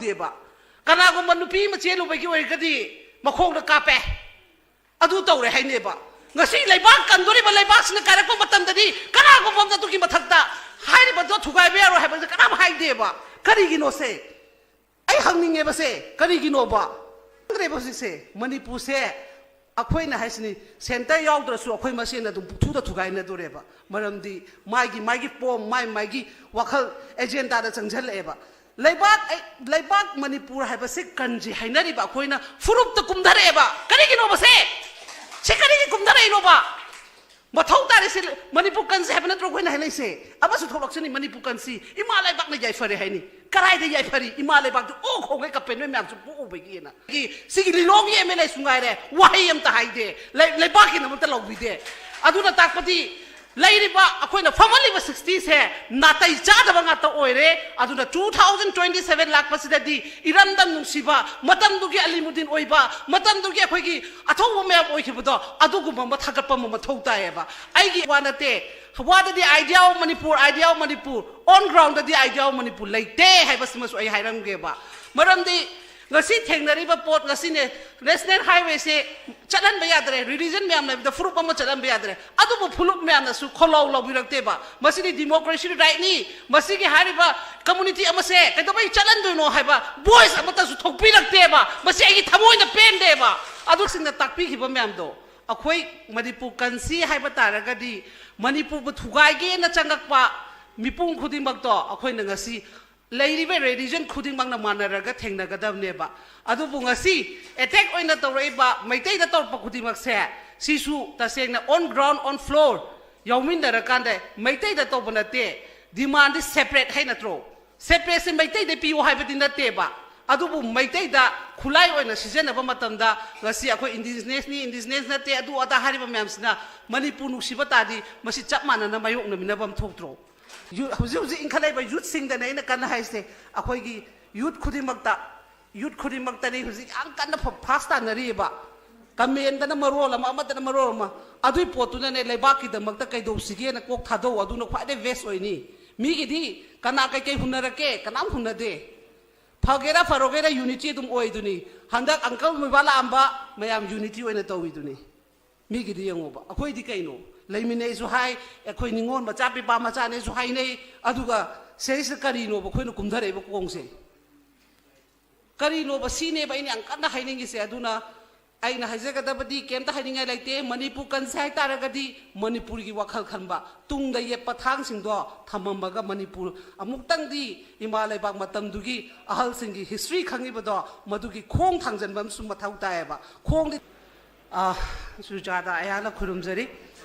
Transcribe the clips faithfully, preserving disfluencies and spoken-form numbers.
ꯗꯦꯕ꯫ ꯀꯅꯥꯒꯨꯝꯕ ꯅꯨꯄꯤ ꯑꯃ ꯆꯦꯜꯂꯨꯕꯒꯤ ꯑꯣꯏꯔꯒꯗꯤ ꯃꯈꯣꯡꯗ ꯀꯥꯞꯄꯦ, ꯑꯗꯨ ꯇꯧꯔꯦ ꯍꯥꯏꯅꯦꯕ꯫ ꯉꯁꯤ ꯂꯩꯕꯥꯛ ꯀꯟꯗꯣꯔꯤꯕ ꯂꯩꯕꯥꯛꯁꯤꯅ ꯀꯥꯏꯔꯛꯄ ꯃꯇꯝꯗꯗꯤ ꯀꯅꯥꯒꯨꯝꯕ ꯑꯃꯅ ꯑꯗꯨꯒꯤ ꯃꯊꯛꯇ ꯍꯥꯏꯔꯤꯕꯗꯣ ꯊꯨꯒꯥꯏꯕ ꯌꯥꯔꯣꯏ ꯍꯥꯏꯕꯁꯦ ꯀꯅꯥꯝ ꯍꯥꯏꯗꯦꯕ꯫ ꯀꯔꯤꯒꯤꯅꯣꯁꯦ ꯑꯩ ꯍꯪꯅꯤꯡꯉꯦꯕꯁꯦ, ꯀꯔꯤꯒꯤꯅꯣꯕ? ꯈꯪꯗ꯭ꯔꯦꯕ ꯍꯧꯖꯤꯛꯁꯦ ꯃꯅꯤꯄꯨꯔꯁꯦ ꯑꯩꯈꯣꯏꯅ ꯍꯥꯏꯁꯤꯅꯤ, ꯁꯦꯟꯇꯔ ꯌꯥꯎꯗ꯭ꯔꯁꯨ ꯑꯩꯈꯣꯏ ꯃꯁꯦꯟ ꯑꯗꯨꯝ ꯄꯨꯛꯊꯨꯗ ꯊꯨꯒꯥꯏꯅꯗꯣꯔꯦꯕ꯫ ꯃꯔꯝꯗꯤ ꯃꯥꯒꯤ ꯃꯥꯒꯤ ꯄꯣꯝ, ꯃꯥꯏ ꯃꯥꯒꯤ ꯋꯥꯈꯜ ꯑꯦꯖꯦꯟꯗꯥꯗ ꯆꯪꯁꯤꯜꯂꯛꯑꯦꯕ꯫ ꯂꯩꯕꯥꯛ ꯑꯩ- ꯂꯩꯕꯥꯛ ꯃꯅꯤꯄꯨꯔ ꯍꯥꯏꯕꯁꯦ ꯀꯟꯁꯤ ꯍꯥꯏꯅꯔꯤꯕ ꯑꯩꯈꯣꯏꯅ ꯐꯨꯔꯨꯞꯇ ꯀꯨꯝꯊꯔꯛꯑꯦꯕ꯫ ꯀꯔꯤꯒꯤꯅꯣꯕꯁꯦ? ꯁꯤ ꯀꯔꯤꯒꯤ ꯀꯨꯝꯊꯔꯛꯏꯅꯣꯕ? ꯃꯊꯧ ꯇꯥꯔꯤꯁꯤ ꯃꯅꯤꯄꯨꯔ ꯀꯟꯁꯤ ꯍꯥꯏꯕ ꯅꯠꯇ꯭ꯔꯣ ꯑꯩꯈꯣꯏꯅ ꯍꯥꯏꯅꯩꯁꯦ? ꯑꯃꯁꯨ ꯊꯣꯛꯂꯛꯁꯤꯅꯤ, ꯃꯅꯤꯄꯨꯔ ꯀꯟꯁꯤ, ꯏꯃꯥ ꯂꯩꯕꯥꯛꯅ ꯌꯥꯏꯐꯔꯦ ꯍꯥꯏꯅꯤ꯫ ꯀꯗꯥꯏꯗ ꯌꯥꯏꯐꯔꯤ? ꯏꯃꯥ ꯂꯩꯕꯥꯛꯇꯨ ꯑꯣ ꯈꯣꯡꯒꯩ ꯀꯞꯄꯦ ꯅꯣꯏ ꯃꯌꯥꯝꯁꯨ ꯄꯣꯛꯎꯕꯒꯤꯅ꯫ ꯁꯤꯒꯤ ꯂꯤꯂꯣꯡꯒꯤ ꯑꯦꯝ ꯑꯦꯜ ꯑꯦꯁꯨ ꯉꯥꯏꯔꯦ, ꯋꯥꯍꯩ ꯑꯝꯇ ꯍꯥꯏꯗꯦ, ꯂꯩ- ꯂꯩꯕꯥꯛꯀꯤꯗꯃꯛꯇ ꯂꯧꯕꯤꯗꯦ꯫ ꯑꯗꯨꯅ ꯇꯥꯛꯄꯗꯤ ꯂꯩꯔꯤꯕ ꯑꯩꯈꯣꯏꯅ ꯐꯝꯍꯜꯂꯤꯕ ꯁꯤꯛꯁꯇꯤꯁꯦ ꯅꯥꯇꯩ ꯆꯥꯗꯕ ꯉꯥꯛꯇ ꯑꯣꯏꯔꯦ꯫ ꯑꯗꯨꯅ ꯇꯨ ꯊꯥꯎꯖꯟ ꯇ꯭ꯋꯦꯟꯇꯤ ꯁꯚꯦꯟ ꯂꯥꯛꯄꯁꯤꯗꯗꯤ ꯏꯔꯝꯗꯝ ꯅꯨꯡꯁꯤꯕ, ꯃꯇꯝꯗꯨꯒꯤ ꯑꯂꯤꯃꯨꯗꯤꯟ ꯑꯣꯏꯕ, ꯃꯇꯝꯗꯨꯒꯤ ꯑꯩꯈꯣꯏꯒꯤ ꯑꯊꯧꯕ ꯃꯌꯥꯝ ꯑꯣꯏꯈꯤꯕꯗꯣ, ꯑꯗꯨꯒꯨꯝꯕ ꯑꯃ ꯊꯥꯒꯠꯄ ꯑꯃ ꯃꯊꯧ ꯇꯥꯏꯌꯦꯕ꯫ ꯑꯩꯒꯤ ꯋꯥ ꯅꯠꯇꯦ, ꯋꯥꯗꯗꯤ idea of Manipur, idea of Manipur, on ground ꯗꯗꯤ idea of Manipur ꯂꯩꯇꯦ ꯍꯥꯏꯕꯁꯤꯃꯁꯨ ꯑꯩ ꯍꯥꯏꯔꯝꯒꯦꯕ꯫ ꯃꯔꯝꯗꯤ ꯉꯁꯤ ꯊꯦꯡꯅꯔꯤꯕ ꯄꯣꯠ, ꯉꯁꯤꯅꯦ ꯅꯦꯁꯅꯦꯜ ꯍꯥꯏꯋꯦꯁꯦ ꯆꯠꯍꯟꯕ ꯌꯥꯗ꯭ꯔꯦ, ꯔꯤꯂꯤꯖꯟ ꯃꯌꯥꯝ ꯂꯩꯕꯗ ꯐꯨꯔꯨꯞ ꯑꯃ ꯆꯠꯍꯟꯕ ꯌꯥꯗ꯭ꯔꯦ꯫ ꯑꯗꯨꯕꯨ ꯐꯨꯔꯨꯞ ꯃꯌꯥꯝꯅꯁꯨ ꯈꯣꯜꯂꯥꯎ ꯂꯥꯎꯕꯤꯔꯛꯇꯦꯕ꯫ ꯃꯁꯤꯗꯤ ꯗꯤꯃꯣꯀ꯭ꯔꯦꯁꯤ ꯔꯥꯏꯠꯅꯤ, ꯃꯁꯤꯒꯤ ꯍꯥꯏꯔꯤꯕ ꯀꯝꯃꯨꯅꯤꯇꯤ ꯑꯃꯁꯦ ꯀꯩꯗꯧꯕꯩ ꯆꯠꯍꯟꯗꯣꯏꯅꯣ ꯍꯥꯏꯕ ꯚꯣꯏꯁ ꯑꯃꯠꯇꯁꯨ ꯊꯣꯛꯄꯤꯔꯛꯇꯦꯕ꯫ ꯃꯁꯤ ꯑꯩꯒꯤ ꯊꯃꯣꯏꯅ ꯄꯦꯟꯗꯦꯕ꯫ ꯑꯗꯨꯁꯤꯡꯅ ꯇꯥꯛꯄꯤꯈꯤꯕ ꯃꯌꯥꯝꯗꯣ ꯑꯩꯈꯣꯏ ꯃꯅꯤꯄꯨꯔ ꯀꯟꯁꯤ ꯍꯥꯏꯕ ꯇꯥꯔꯒꯗꯤ ꯃꯅꯤꯄꯨꯔꯕꯨ ꯊꯨꯒꯥꯏꯒꯦꯅ ꯆꯪꯉꯛꯄ ꯃꯤꯄꯨꯝ ꯈꯨꯗꯤꯡꯃꯛꯇꯣ ꯑꯩꯈꯣꯏꯅ ꯉꯁꯤ ꯂꯩꯔꯤꯕ ꯔꯤꯂꯤꯖꯟ ꯈꯨꯗꯤꯡꯃꯛꯅ ꯃꯥꯟꯅꯔꯒ ꯊꯦꯡꯅꯒꯗꯕꯅꯦꯕ꯫ ꯑꯗꯨꯕꯨ ꯉꯁꯤ ꯑꯦꯇꯦꯛ ꯑꯣꯏꯅ ꯇꯧꯔꯛꯏꯕ ꯃꯩꯇꯩꯗ ꯇꯧꯔꯛꯄ ꯈꯨꯗꯤꯡꯃꯛꯁꯦ, ꯁꯤꯁꯨ ꯇꯁꯦꯡꯅ on ground, on floor ꯌꯥꯎꯃꯤꯟꯅꯔꯀꯥꯟꯗ ꯃꯩꯇꯩꯗ ꯇꯧꯕ ꯅꯠꯇꯦ, ꯗꯤꯃꯥꯟꯗꯤ ꯁꯦꯄꯔꯦꯠ ꯍꯥꯏ ꯅꯠꯇ꯭ꯔꯣ? ꯁꯦꯄꯔꯦꯠꯁꯦ ꯃꯩꯇꯩꯗ ꯄꯤꯌꯨ ꯍꯥꯏꯕꯗꯤ ꯅꯠꯇꯦꯕ꯫ ꯑꯗꯨꯕꯨ ꯃꯩꯇꯩꯗ ꯈꯨꯠꯂꯥꯏ ꯑꯣꯏꯅ ꯁꯤꯖꯤꯟꯅꯕ ꯃꯇꯝꯗ ꯉꯁꯤ ꯑꯩꯈꯣꯏ ꯏꯟꯗꯤꯖꯤꯅꯁꯅꯤ, ꯏꯟꯗꯤꯖꯤꯅꯁ ꯅꯠꯇꯦ, ꯑꯗꯨ ꯑꯗꯥ ꯍꯥꯏꯔꯤꯕ ꯃꯌꯥꯝꯁꯤꯅ ꯃꯅꯤꯄꯨꯔ ꯅꯨꯡꯁꯤꯕ ꯇꯥꯔꯗꯤ ꯃꯁꯤ ꯆꯞ ꯃꯥꯟꯅꯅ ꯃꯥꯌꯣꯛꯅꯃꯤꯟꯅꯕ ꯑꯃ ꯊꯣꯛꯇ꯭ꯔꯣ? ꯌꯨ- ꯍꯧꯖꯤꯛ ꯍꯧꯖꯤꯛ ꯏꯟꯈꯠꯂꯛꯏꯕ ꯌꯨꯠꯁꯤꯡꯗꯅꯦ ꯑꯩꯅ ꯀꯟꯅ ꯍꯥꯏꯁꯦ, ꯑꯩꯈꯣꯏꯒꯤ ꯌꯨꯠ ꯈꯨꯗꯤꯡꯃꯛꯇ, ꯌꯨꯠ ꯈꯨꯗꯤꯡꯃꯛꯇꯅꯤ ꯍꯧꯖꯤꯛ ꯌꯥꯝ ꯀꯟꯅ ꯐ- ꯐꯥꯁ ꯇꯥꯟꯅꯔꯤꯑꯕ꯫ ꯀꯃꯦꯟꯗꯅ ꯃꯔꯣꯜ ꯑꯃ, ꯑꯃꯗꯅ ꯃꯔꯣꯜ ꯑꯃ꯫ ꯑꯗꯨꯏ ꯄꯣꯠꯇꯨꯅꯅꯦ ꯂꯩꯕꯥꯛꯀꯤꯗꯃꯛꯇ ꯀꯩꯗꯧꯁꯤꯒꯦꯅ ꯀꯣꯛ ꯊꯥꯗꯧ, ꯑꯗꯨꯅ ꯈ꯭ꯋꯥꯏꯗꯩ ꯕꯦꯁ ꯑꯣꯏꯅꯤ꯫ ꯃꯤꯒꯤꯗꯤ ꯀꯅꯥ ꯀꯩꯀꯩ ꯍꯨꯟꯅꯔꯛꯀꯦ? ꯀꯅꯥꯝ ꯍꯨꯟꯅꯗꯦ꯫ ꯐꯒꯦꯔꯥ ꯐꯔꯣꯏꯒꯦꯔꯥ unity ꯑꯗꯨꯝ ꯑꯣꯏꯗꯨꯅꯤ꯫ ꯍꯟꯗꯛ uncle ꯃꯣꯏꯕꯥ ꯂꯥꯛꯑꯝꯕ ꯃꯌꯥꯝ unity ꯑꯣꯏꯅ ꯇꯧꯏꯗꯨꯅꯤ꯫ ꯃꯤꯒꯤꯗꯤ ꯌꯦꯡꯉꯣꯕ, ꯑꯩꯈꯣꯏꯗꯤ ꯀꯩꯅꯣ? ꯂꯩꯃꯤꯟꯅꯩꯁꯨ ꯍꯥꯏ, ꯑꯩꯈꯣꯏ ꯅꯤꯉꯣꯜ ꯃꯆꯥ ꯄꯤꯄꯥ ꯃꯆꯥꯅꯦꯁꯨ ꯍꯥꯏꯅꯩ꯫ ꯑꯗꯨꯒ ꯁꯤꯗꯩꯁꯤꯗ ꯀꯔꯤꯅꯣꯕ ꯑꯩꯈꯣꯏꯅ ꯀꯨꯝꯊꯔꯛꯏꯕ ꯀꯣꯡꯁꯦ? ꯀꯔꯤꯅꯣꯕ? ꯁꯤꯅꯦꯕ ꯑꯩꯅ ꯌꯥꯝ ꯀꯟꯅ ꯍꯥꯏꯅꯤꯡꯉꯤꯁꯦ꯫ ꯑꯗꯨꯅ ꯑꯩꯅ ꯍꯥꯏꯖꯒꯗꯕꯗꯤ ꯀꯩꯝꯇ ꯍꯥꯏꯅꯤꯡꯉꯥꯏ ꯂꯩꯇꯦ꯫ ꯃꯅꯤꯄꯨꯔ ꯀꯟꯁꯦ ꯍꯥꯏ ꯇꯥꯔꯒꯗꯤ ꯃꯅꯤꯄꯨꯔꯒꯤ ꯋꯥꯈꯜ ꯈꯟꯕ, ꯇꯨꯡꯗ ꯌꯦꯠꯄ ꯊꯥꯡꯁꯤꯡꯗꯣ ꯊꯝꯃꯝꯃꯒ ꯃꯅꯤꯄꯨꯔ ꯑꯃꯨꯛꯇꯪꯗꯤ ꯏꯃꯥ ꯂꯩꯕꯥꯛ ꯃꯇꯝꯗꯨꯒꯤ ꯑꯍꯜꯁꯤꯡꯒꯤ history ꯈꯪꯉꯤꯕꯗꯣ, ꯃꯗꯨꯒꯤ ꯈꯣꯡ ꯊꯥꯡꯖꯟꯕ ꯑꯃꯁꯨ ꯃꯊꯧ ꯇꯥꯏꯌꯦꯕ꯫ ꯈꯣꯡꯗꯤ ꯑ, ꯁꯨꯖꯥꯇꯥ ꯑꯌꯥꯅ ꯈꯨꯔꯨꯝꯖꯔꯤ꯫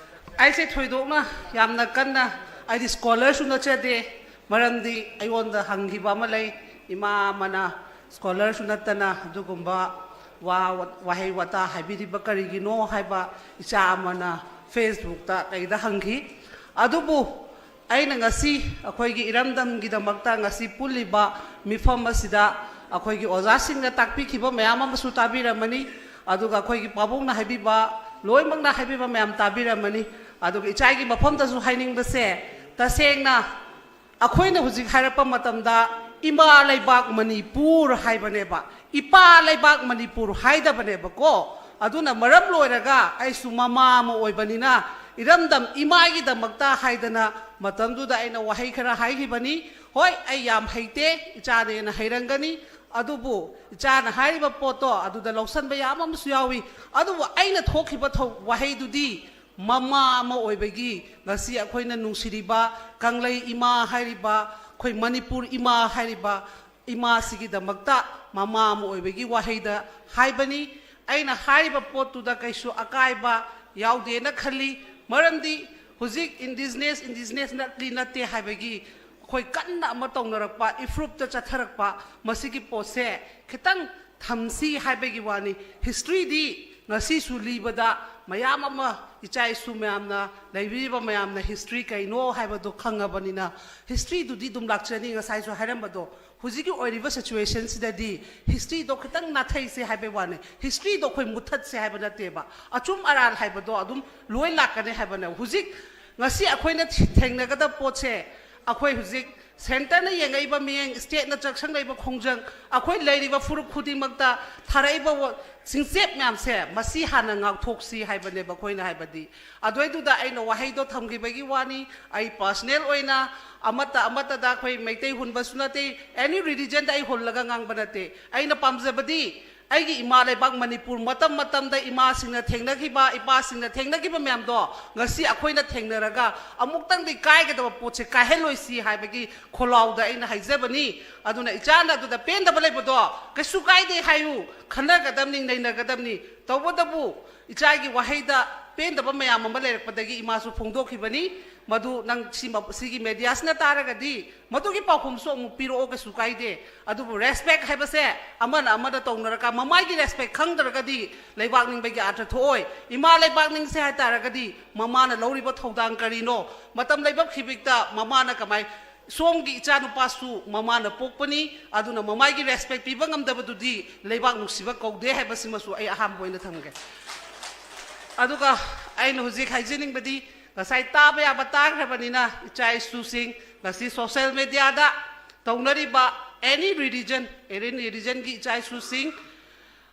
ꯑꯩꯁꯦ ꯊꯣꯏꯗꯣꯛꯅ ꯌꯥꯝꯅ ꯀꯟꯅ, ꯑꯩꯗꯤ scholarꯁꯨ ꯅꯠꯆꯗꯦ, ꯃꯔꯝꯗꯤ ꯑꯩꯉꯣꯟꯗ ꯍꯪꯈꯤꯕ ꯑꯃ ꯂꯩ, ꯏꯃꯥ ꯑꯃꯅ scholarꯁꯨ ꯅꯠꯇꯅ ꯑꯗꯨꯒꯨꯝꯕ ꯋꯥ, ꯋꯥꯍꯩ ꯋꯥꯇꯥ ꯍꯥꯏꯕꯤꯔꯤꯕ ꯀꯔꯤꯒꯤꯅꯣ ꯍꯥꯏꯕ ꯏꯆꯥ ꯑꯃꯅ Facebookꯇ ꯀꯩꯗ ꯍꯪꯈꯤ꯫ ꯑꯗꯨꯕꯨ ꯑꯩꯅ ꯉꯁꯤ ꯑꯩꯈꯣꯏꯒꯤ ꯏꯔꯝꯗꯝꯒꯤꯗꯃꯛꯇ ꯉꯁꯤ ꯄꯨꯜꯂꯤꯕ ꯃꯤꯐꯝ ꯑꯁꯤꯗ ꯑꯩꯈꯣꯏꯒꯤ ꯑꯣꯖꯥꯁꯤꯡꯅ ꯇꯥꯛꯄꯤꯈꯤꯕ ꯃꯌꯥꯝ ꯑꯃꯁꯨ ꯇꯥꯕꯤꯔꯝꯃꯅꯤ, ꯑꯗꯨꯒ ꯑꯩꯈꯣꯏꯒꯤ ꯄꯥꯕꯨꯡꯅ ꯍꯥꯏꯕꯤꯕ, ꯂꯣꯏꯅꯃꯛꯅ ꯍꯥꯏꯕꯤꯕ ꯃꯌꯥꯝ ꯇꯥꯕꯤꯔꯝꯃꯅꯤ꯫ ꯑꯗꯨꯒ ꯏꯆꯥꯒꯤ ꯃꯐꯝꯗꯁꯨ ꯍꯥꯏꯅꯤꯡꯕꯁꯦ, ꯇꯁꯦꯡꯅ ꯑꯩꯈꯣꯏꯅ ꯍꯧꯖꯤꯛ ꯍꯥꯏꯔꯛꯄ ꯃꯇꯝꯗ ꯏꯃꯥ ꯂꯩꯕꯥꯛ ꯃꯅꯤꯄꯨꯔ ꯍꯥꯏꯕꯅꯦꯕ, ꯏꯄꯥ ꯂꯩꯕꯥꯛ ꯃꯅꯤꯄꯨꯔ ꯍꯥꯏꯗꯕꯅꯦꯕꯀꯣ꯫ ꯑꯗꯨꯅ ꯃꯔꯝ ꯂꯣꯏꯔꯒ ꯑꯩꯁꯨ ꯃꯃꯥ ꯑꯃ ꯑꯣꯏꯕꯅꯤꯅ ꯏꯔꯝꯗꯝ ꯏꯃꯥꯒꯤꯗꯃꯛꯇ ꯍꯥꯏꯗꯅ ꯃꯇꯝꯗꯨꯗ ꯑꯩꯅ ꯋꯥꯍꯩ ꯈꯔ ꯍꯥꯏꯈꯤꯕꯅꯤ꯫ ꯍꯣꯏ, ꯑꯩ ꯌꯥꯝ ꯍꯩꯇꯦ, ꯏꯆꯥꯅ ꯍꯦꯟꯅ ꯍꯩꯔꯝꯒꯅꯤ, ꯑꯗꯨꯕꯨ ꯏꯆꯥꯅ ꯍꯥꯏꯔꯤꯕ ꯄꯣꯠꯇꯣ ꯑꯗꯨꯗ ꯂꯧꯁꯟꯕ ꯌꯥꯕ ꯑꯃꯁꯨ ꯌꯥꯎꯏ꯫ ꯑꯗꯨꯕꯨ ꯑꯩꯅ ꯊꯣꯛꯈꯤꯕ ꯊꯧ-, ꯋꯥꯍꯩꯗꯨꯗꯤ ꯃꯃꯥ ꯑꯃ ꯑꯣꯏꯕꯒꯤ ꯉꯁꯤ ꯑꯩꯈꯣꯏꯅ ꯅꯨꯡꯁꯤꯔꯤꯕ ꯀꯪꯂꯩ ꯏꯃꯥ ꯍꯥꯏꯔꯤꯕ, ꯑꯩꯈꯣꯏ ꯃꯅꯤꯄꯨꯔ ꯏꯃꯥ ꯍꯥꯏꯔꯤꯕ ꯏꯃꯥꯁꯤꯒꯤꯗꯃꯛꯇ ꯃꯃꯥ ꯑꯃ ꯑꯣꯏꯕꯒꯤ ꯋꯥꯍꯩꯗ ꯍꯥꯏꯕꯅꯤ꯫ ꯑꯩꯅ ꯍꯥꯏꯔꯤꯕ ꯄꯣꯠꯇꯨꯗ ꯀꯩꯁꯨ ꯑꯀꯥꯏꯕ ꯌꯥꯎꯗꯦꯅ ꯈꯜꯂꯤ, ꯃꯔꯝꯗꯤ ꯍꯧꯖꯤꯛ indigenous, indigenous ꯅꯠꯂꯤ ꯅꯠꯇꯦ ꯍꯥꯏꯕꯒꯤ ꯑꯩꯈꯣꯏ ꯀꯟꯅ ꯑꯃ ꯇꯧꯅꯔꯛꯄ, ꯏꯐ꯭ꯔꯨꯞꯇ ꯆꯠꯊꯔꯛꯄ ꯃꯁꯤꯒꯤ ꯄꯣꯠꯁꯦ ꯈꯤꯇꯪ ꯊꯝꯁꯤ ꯍꯥꯏꯕꯒꯤ ꯋꯥꯅꯤ꯫ Historyꯗꯤ ꯉꯁꯤꯁꯨ ꯂꯤꯕꯗ ꯃꯌꯥꯝ ꯑꯃ ꯏꯆꯥ ꯏꯁꯨ ꯃꯌꯥꯝꯅ, ꯂꯩꯕꯤꯔꯤꯕ ꯃꯌꯥꯝꯅ history ꯀꯩꯅꯣ ꯍꯥꯏꯕꯗꯣ ꯈꯪꯉꯕꯅꯤꯅ, historyꯗꯨꯗꯤ ꯑꯗꯨꯝ ꯂꯥꯛꯆꯅꯤ꯫ ꯉꯁꯥꯏꯁꯨ ꯍꯥꯏꯔꯝꯕꯗꯣ, ꯍꯧꯖꯤꯛꯀꯤ ꯑꯣꯏꯔꯤꯕ situationꯁꯤꯗꯗꯤ historyꯗꯣ ꯈꯤꯇꯪ ꯅꯥꯊꯩꯁꯦ ꯍꯥꯏꯕꯩ ꯋꯥꯅꯤ꯫ Historyꯗꯣ ꯑꯩꯈꯣꯏ ꯃꯨꯠꯊꯠꯁꯦ ꯍꯥꯏꯕ ꯅꯠꯇꯦꯕ꯫ ꯑꯆꯨꯝ ꯑꯔꯥꯟ ꯍꯥꯏꯕꯗꯣ ꯑꯗꯨꯝ ꯂꯣꯏ ꯂꯥꯛꯀꯅꯤ ꯍꯥꯏꯕꯅꯦ꯫ ꯍꯧꯖꯤꯛ ꯉꯁꯤ ꯑꯩꯈꯣꯏꯅ ꯊꯦꯡꯅꯒꯗꯕ ꯄꯣꯠꯁꯦ, ꯑꯩꯈꯣꯏ ꯍꯧꯖꯤꯛ ꯁꯦꯟꯇꯔꯅ ꯌꯦꯡꯉꯛꯏꯕ ꯃꯤꯠꯌꯦꯡ, ꯁ꯭ꯇꯦꯠꯅ ꯆꯪꯁꯤꯜꯂꯛꯏꯕ ꯈꯣꯡꯖꯪ, ꯑꯩꯈꯣꯏ ꯂꯩꯔꯤꯕ ꯐꯨꯔꯨꯞ ꯈꯨꯗꯤꯡꯃꯛꯇ ꯊꯥꯔꯛꯏꯕ ꯋꯥ-, ꯆꯤꯡꯆꯦꯞ ꯃꯌꯥꯝꯁꯦ, ꯃꯁꯤ ꯍꯥꯟꯅ ꯉꯥꯛꯊꯣꯛꯁꯤ ꯍꯥꯏꯕꯅꯦꯕ ꯑꯩꯈꯣꯏꯅ ꯍꯥꯏꯕꯗꯤ꯫ ꯑꯗꯨꯏꯗꯨꯗ ꯑꯩꯅ ꯋꯥꯍꯩꯗꯣ ꯊꯝꯈꯤꯕꯒꯤ ꯋꯥꯅꯤ꯫ ꯑꯩ ꯄꯔꯁꯅꯦꯜ ꯑꯣꯏꯅ ꯑꯃꯠꯇ ꯑꯃꯠꯇꯗ ꯑꯩꯈꯣꯏ ꯃꯩꯇꯩ ꯍꯨꯟꯕꯁꯨ ꯅꯠꯇꯦ, ꯑꯦꯅꯤ ꯔꯤꯂꯤꯖꯟꯗ ꯑꯩ ꯍꯨꯜꯂꯒ ꯉꯥꯡꯕ ꯅꯠꯇꯦ꯫ ꯑꯩꯅ ꯄꯥꯝꯖꯕꯗꯤ ꯑꯩꯒꯤ ꯏꯃꯥ ꯂꯩꯕꯥꯛ ꯃꯅꯤꯄꯨꯔ ꯃꯇꯝ ꯃꯇꯝꯗ ꯏꯃꯥꯁꯤꯡꯅ ꯊꯦꯡꯅꯈꯤꯕ, ꯏꯄꯥꯁꯤꯡꯅ ꯊꯦꯡꯅꯈꯤꯕ ꯃꯌꯥꯝꯗꯣ ꯉꯁꯤ ꯑꯩꯈꯣꯏꯅ ꯊꯦꯡꯅꯔꯒ ꯑꯃꯨꯛꯇꯪꯗꯤ ꯀꯥꯏꯒꯗꯕ ꯄꯣꯠꯁꯦ ꯀꯥꯏꯍꯜꯂꯣꯏꯁꯤ ꯍꯥꯏꯕꯒꯤ ꯈꯣꯜꯂꯥꯎꯗ ꯑꯩꯅ ꯍꯥꯏꯖꯕꯅꯤ꯫ ꯑꯗꯨꯅ ꯏꯆꯥꯅ ꯑꯗꯨꯗ ꯄꯦꯟꯗꯕ ꯂꯩꯕꯗꯣ ꯀꯩꯁꯨ ꯀꯥꯏꯗꯦ ꯍꯥꯏꯌꯨ, ꯈꯟꯅꯒꯗꯕꯅꯤ, ꯅꯩꯅꯒꯗꯕꯅꯤ꯫ ꯇꯧꯕꯇꯕꯨ ꯏꯆꯥꯒꯤ ꯋꯥꯍꯩꯗ ꯄꯦꯟꯗꯕ ꯃꯌꯥꯝ ꯑꯃ ꯂꯩꯔꯛꯄꯗꯒꯤ ꯏꯃꯥꯁꯨ ꯐꯣꯡꯗꯣꯛꯈꯤꯕꯅꯤ꯫ ꯃꯗꯨ ꯅꯪ ꯁꯤꯃ-, ꯁꯤꯒꯤ ꯃꯦꯗꯤꯌꯥꯁꯤꯅ ꯇꯥꯔꯒꯗꯤ ꯃꯗꯨꯒꯤ ꯄꯥꯎꯈꯨꯝꯁꯨ ꯑꯃꯨꯛ ꯄꯤꯔꯛꯑꯣ, ꯀꯩꯁꯨ ꯀꯥꯏꯗꯦ꯫ ꯑꯗꯨꯕꯨ ꯔꯦꯁꯄꯦꯛ ꯍꯥꯏꯕꯁꯦ ꯑꯃꯅ ꯑꯃꯗ ꯇꯧꯅꯔꯒ ꯃꯃꯥꯏꯒꯤ ꯔꯦꯁꯄꯦꯛ ꯈꯪꯗ꯭ꯔꯒꯗꯤ ꯂꯩꯕꯥꯛ ꯅꯤꯡꯕꯒꯤ ꯑꯥꯔꯊ ꯊꯣꯛꯑꯣꯏ꯫ ꯏꯃꯥ ꯂꯩꯕꯥꯛ ꯅꯤꯡꯁꯦ ꯍꯥꯏ ꯇꯥꯔꯒꯗꯤ ꯃꯃꯥꯅ ꯂꯧꯔꯤꯕ ꯊꯧꯗꯥꯡ ꯀꯔꯤꯅꯣ? ꯃꯇꯝ ꯂꯩꯕꯛ ꯈꯤꯕꯤꯛꯇ ꯃꯃꯥꯅ ꯀꯃꯥꯏ, ꯁꯣꯝꯒꯤ ꯏꯆꯥꯅꯨꯄꯥꯁꯨ ꯃꯃꯥꯅ ꯄꯣꯛꯄꯅꯤ, ꯑꯗꯨꯅ ꯃꯃꯥꯒꯤ ꯔꯦꯁꯄꯦꯛ ꯄꯤꯕ ꯉꯝꯗꯕꯗꯨꯗꯤ ꯂꯩꯕꯥꯛ ꯅꯨꯡꯁꯤꯕ ꯀꯧꯗꯦ ꯍꯥꯏꯕꯁꯤꯃꯁꯨ ꯑꯩ ꯑꯍꯥꯟꯕ ꯑꯣꯏꯅ ꯊꯝꯒꯦ꯫ ꯑꯗꯨꯒ ꯑꯩꯅ ꯍꯧꯖꯤꯛ ꯍꯥꯏꯖꯅꯤꯡꯕꯗꯤ, ꯉꯁꯥꯏ ꯇꯥꯕ ꯌꯥꯕ ꯇꯥꯈ꯭ꯔꯕꯅꯤꯅ, ꯏꯆꯥ ꯏꯁꯨꯁꯤꯡ ꯉꯁꯤ ꯁꯣꯁꯦꯜ ꯃꯦꯗꯤꯌꯥꯗ ꯇꯧꯅꯔꯤꯕ ꯑꯦꯅꯤ ꯔꯤꯂꯤꯖꯟ, ꯑꯦꯅꯤ ꯔꯤꯂꯤꯖꯟꯒꯤ ꯏꯆꯥ ꯏꯁꯨꯁꯤꯡ